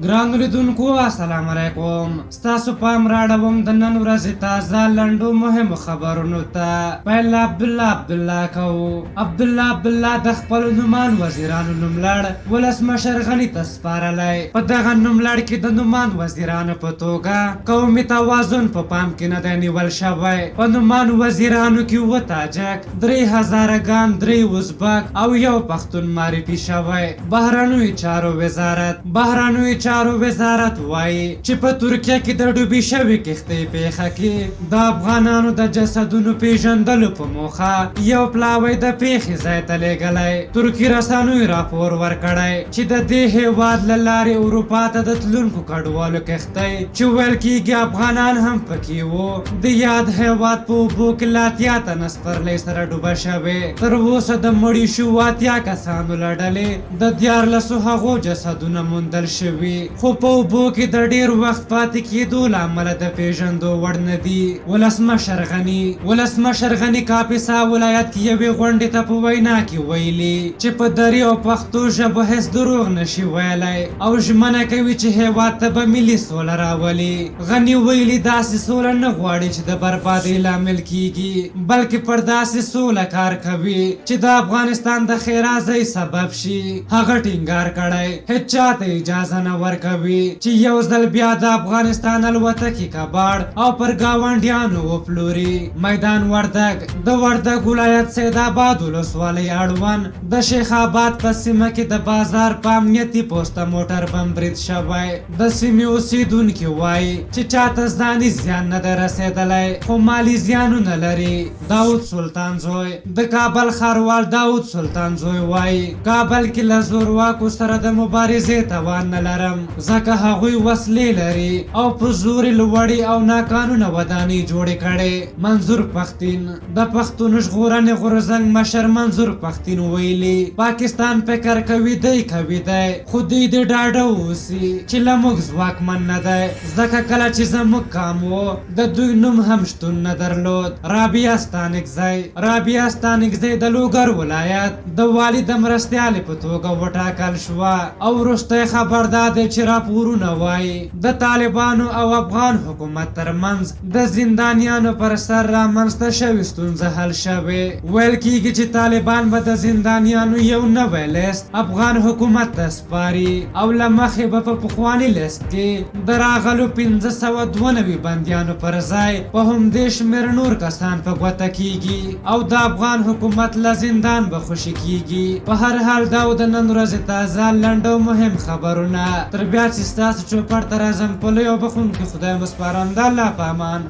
ګرانو لیدونکو السلام علیکم، ستاسو پام راړوم د نن ورځې تازه لنډو مهمو خبرونو ته. پیل له عبدالله عبدالله کوو. عبدالله عبدالله د خپلو نوماند وزیرانو نوملړ ولسمشر غني ته سپارلی. په دغه نوملړ کې د نوماند وزیرانو په توګه قومي توازن په پام کې نه دی نیول شوی. په نوماند وزیرانو کې اووه تاجک، درې هزاره ګان، درې ازبک او یو پښتون معرفي شوی. بهرنیو چارو وزارت بهرنیو چارو وزارت وايي چې په ترکیه کې د ډوبې شوې کښتۍ پېښه کې د افغانانو د جسدونو پېژندلو په موخه یو پلاوی د پېښې ځای ته لېږلی. ترکي رسنیو راپور ورکړی چې د دې هېواد له لارې اروپا ته د تلونکو کډوالو کښتۍ چې ویل کېږي افغانان هم پکې وو، د یاد هېواد په اوبو کې له 80 تنه سپرلۍ سره ډوبه شوې. تر اوسه د مړي شوو 80 کسانو له ډلې د 13 هغو جسدونه موندل شوي، خو په اوبو کې د ډېر وخت پاتې کېدو له امله د پېژندو وړ نه دي. ولسمشر غني ولسمشر غني کاپیسا ولایت کې یوې غونډې ته په وینا کې ویلي چې په دري او پښتو ژبو هېڅ دروغ نه شي ویلی او ژمنه کوي چې هېواد ته به ملي سوله راولي. غني ویلي، داسې سوله نه غواړي چې د بربادۍ لامل کېږي، بلکې پر داسې سوله کار کوي چې د افغانستان د ښېرازۍ سبب شي. هغه ټینګار کړی، هېچا ته اجازه نه ورکوي چې یو ځل بیا د افغانستان الوتکې کباړ او پر ګاونډیانو وپلوري. میدان وردګ د وردګ ولایت سیدآباد ولسوالۍ اړوند د شیخ آباد په سیمه کې د بازار په امنیتي پوسته موټر بم برید شوی. د سیمې اوسېدونکي وايي چې چاته ځاني زیان نه دی رسېدلی، خو مالي زیانونه لري. داود سلطانزوی د کابل ښاروال داود سلطانزوی وايي، کابل کې له زورواکو سره د مبارزې توان نه لرم، ځکه هغوی وسلې لري او په زور یې لوړې او ناقانونه ودانۍ جوړې کړې. منظور پښتین د پښتون ژغورنې غورځنګ مشر منظور پښتین ویلي، پاکستان فکر کوي دی قوي دی، خو دوی دې ډاډه اوسي چې له موږ ځواکمن نه دی، ځکه کله چې زموږ قام و، د دوی نوم هم شتون نه درلود. رابعه ستانکزی رابعه ستانکزی د لوګر ولایت د والي د مرستیالې په توګه وټاکل شوه او وروستی خبر دا دی چې راپورونه وايي، د طالبانو او افغان حکومت ترمنځ د زندانیانو پر سر رامنځته شوې ستونزه حل شوې. ویل کیږي چې طالبان به د زندانیانو یو نوی لیست افغان حکومت ته سپاري او له مخې به په پخواني لیست کې د راغلو 592 بندیانو پر ځای په همدې شمېر نور کسان په ګوته کیږي او د افغان حکومت له زندان به خوشې کیږي. په هر حال دا و د نن ورځې تازه، لنډ او مهم خبرونه. تر بیا چې ستاسو چوپړ ته راځم، په لوی او بخښونکي خدای مو سپارم. د الله په امان.